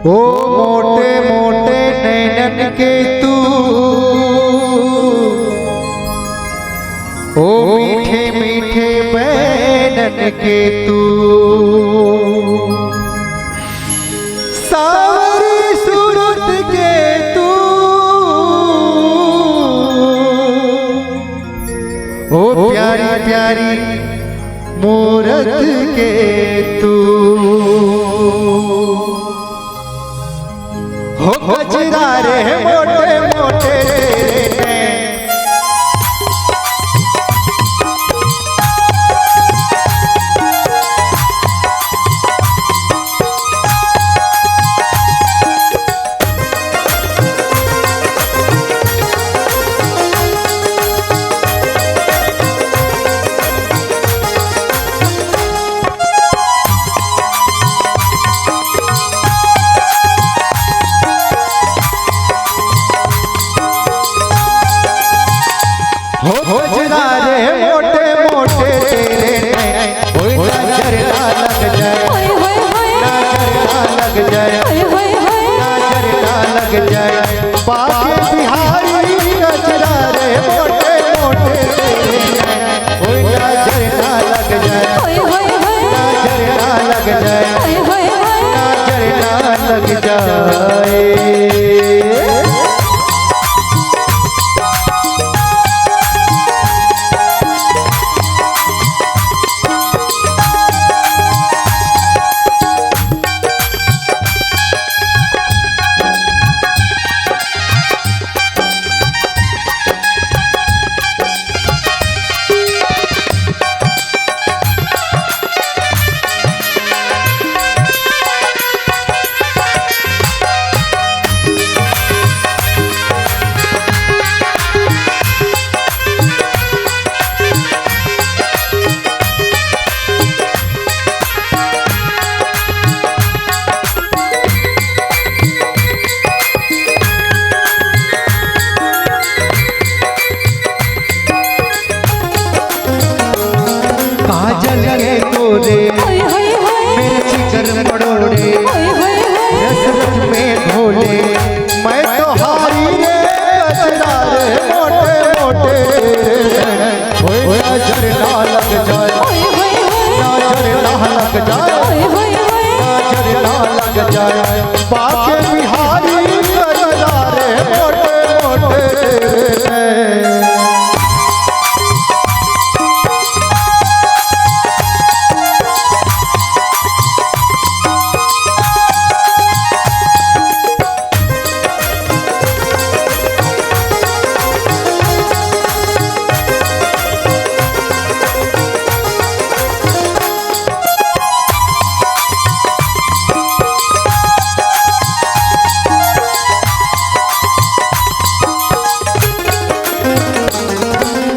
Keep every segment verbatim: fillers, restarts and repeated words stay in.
ओ मोटे मोटे नैनन के तू, ओ मीठे मीठे बैनन के तू, सावरी सूरत के तू, ओ प्यारी प्यारी मूरत के तू। हो गजरा रे मोटे मोटे रे। हो, हो जरा रे मोटे मोटे तेरे में, कोई नजर ना लग जाए, ओए होए होए। नजर ना लग जाए, ओए होए होए। नजर ना लग जाए। बाके बिहारी गजरा रे मोटे मोटे तेरे में, कोई नजर ना लग जाए, ओए होए होए। नजर ना लग जाए, ओए होए होए। नजर ना लग जाए। काजल के तोरे हाय, हाय, हाय। मेरे जिगर मड़ोड़े, हाय, हाय, हाय। रस रस में घोले, मैं तो हारी रे गजरा रे मोटे मोटे। ओए नजर ना लग जाए, हाय, हाय, हाय। नजर ना लग जाए, हाय, हाय, हाय। नजर ना लग जाए। बाके बिहारी गजरा रे मोटे मोटे।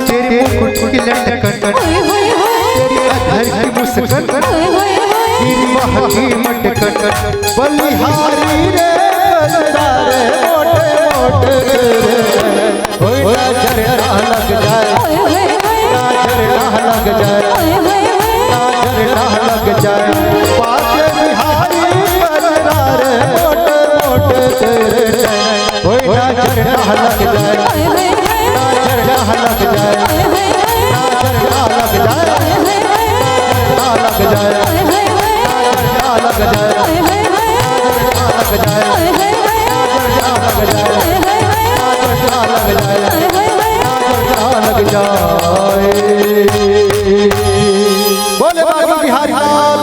तेरे मुकुट की लटकन, तेरी अधर की मुस्कन, गिरवा की मटकन, बलिहारी रे गजरा रे मोटे मोटे। ओए नजर ना लग जाए, नजर ना लग जाए, नजर ना लग जाए। बाके बिहारी गजरा रे मोटे मोटे तेरे। ओए नजर ना लग जाए, नजर ना लग जाए, नजर ना लग जाए, नजर ना लग जाए, नजर ना लग जाए, नजर ना लग जाए, नजर ना लग जाए, नजर ना लग जाए, नजर ना लग जाए। बोले बाबा बिहारी लाल